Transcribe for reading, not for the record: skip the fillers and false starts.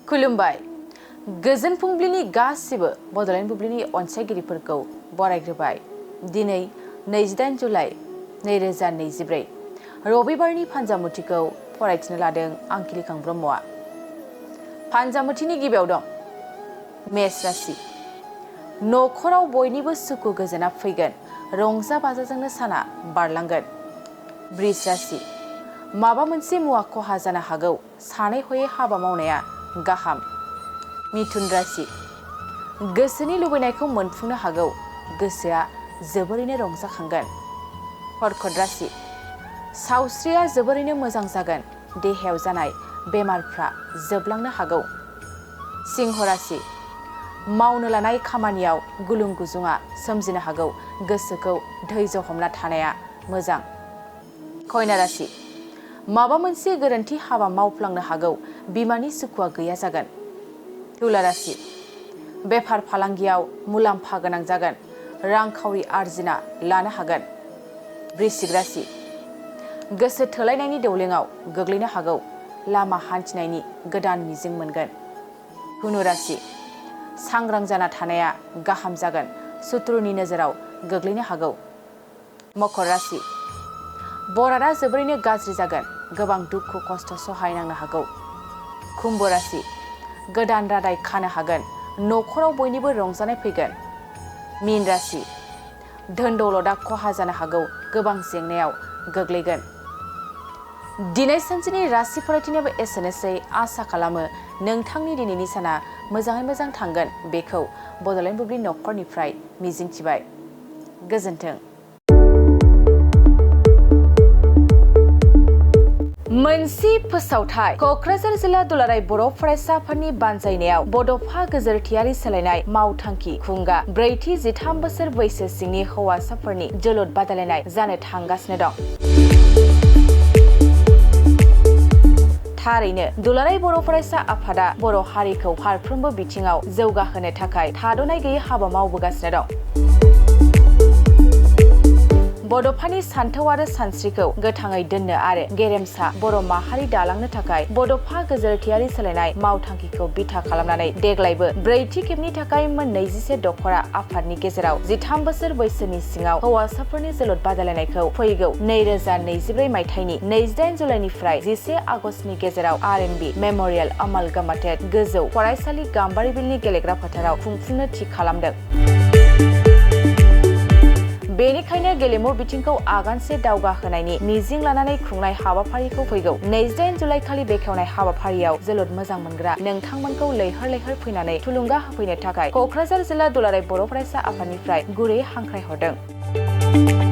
खुलुमबाय गोजोन फुंबिलिनि गासिबो बड'लेण्ड बुब्लिनि अनसायगिरिफोरखौ बरायग्रोबाय। दिनै 28 जुलाइ 2024 रबिबारनि फान्जामुथिखौ फरायथिनो लादों आं खिलिखां ब्रह्मआ। फान्जामुथिनि गिबियाव दं मेष राशि। नखराव बयनिबो सुखु गोजोना फैगोन, रंजा बाजाजोंनो साना बारलांगोन। बृष राशि। माबा मोनसे मुवा खहा जानो हागौ, सानै हयै हाबा मावनाया गाहाम। मिथुन राशि। गोसोनि लुबैनायखौ मोनफुंनो हागौ, गोसोआ जोबोरैनो रंजाखांगोन। कर्कट राशि। सावस्रिया जोबोरैनो मोजां जागोन, देहायाव जानाय बेमारफ्रा जोबलांनो हागौ। सिंह राशि। मावनो लानाय खामानियाव गुलुं गुजुङा सोमजिनो हागौ, गोसोखौ धैर्य हमना थानाया मोजां। कन्या राशि। माबा मोनसे गोरोन्थि हाबा मावफ्लांनो हागौ, बिमानि सुखुआ गैया जागोन। तुला राशि। बेफार फालांगियाव मुलाम्फा गोनां जागोन, रांखावरि आरजिना लानो हागोन। वृश्चिक राशि। गोसो थोलायनायनि दौलेङाव गोग्लैनो हागौ, लामा हान्थिनायनि गोदान मिजिं मोनगोन। धनु राशि। सांग्रां जाना थानाया गाहाम जागोन, सुथुरनि नोजोराव गोग्लैनो हागौ। मकर राशि। बरादा जोबोरैनो गाज्रि जागोन, गोबां दुखु खस्थ सहायनांनो हागौ। कुम्भ राशि। गोदान रादाय खानो हागोन, नखराव बयनिबो रंजानाय फैगोन। मीन राशि। धोन दौलदा खहा जानो हागौ, गोबां जेंनायाव गोग्लैगोन। दिनै सानसेनि राशि फरायथिनायाबो एसेनोसै। आसा खालामो नोंथांनि दिनैनि साना मोजाङै मोजां थांगोन, बेखौ बड'लेण्ड बुब्लि नखरनिफ्राय मिजिंथिबाय। गोजोन्थों। मोनसे फोसावथाय। क'क्राझार जिल्ला दुलाराय बर' फरायसा आफादनि बानजायनायाव बड'फा गोजोरथियारि सोलायनाय मावथांखि खुंगा 4-13 बोसोर बैसो सिंनि हौवासाफोरनि जोलुर बादायलायनाय जानो थांगासिनो दं। थारैनो दुलाराय बर' फरायसा आफादा बर' हारिखौ फारफ्रोमबो बिथिङाव जौगाहोनो थाखाय थाद'नाय गैयै हाबा मावबोगासिनो दं। बड'फानि सान्थौ आरो सानस्रिखौ गोथाङै दोननो आरो गेरेमसा बर' माहारि दालांनो थाखाय बड'फा गोजोरथियारि सोलायनाय मावथांखिखौ बिथा खालामनानै देग्लायबो 4थि खेबनि थाखाय मोन 21 दखरा आफादनि गेजेराव 13 बोसोर बैसोनि सिङाव हौवासाफोरनि जोलुर बादायलायनायखौ फैगौ 2024 मायथाइनि 28 जुलाइनिफ्राय 11 आगस्तनि गेजेराव RNB मेम'रियेल अमालगामाटेड गोजौ फरायसालि गाम्बारिबिलनि गेलेग्रा फोथाराव खुंफुंनो थि खालामदों। बेनिखायनो गेलेमु बिथिंखौ आगानसे दावगाहोनायनि मिजिं लानानै खुंनाय हाबाफारिखौ फैगौ 28 जुलाइ खालि बेखेवनाय हाबाफारियाव जोलुर मोजां मोनग्रा नोंथांमोनखौ लैहोर लैहोर फैनानै थुलुंगा होफैनो थाखाय क'क्राझार जिल्ला दुलाराय बर' फरायसा आफादनिफ्राय गुरै हांख्रायहरदों।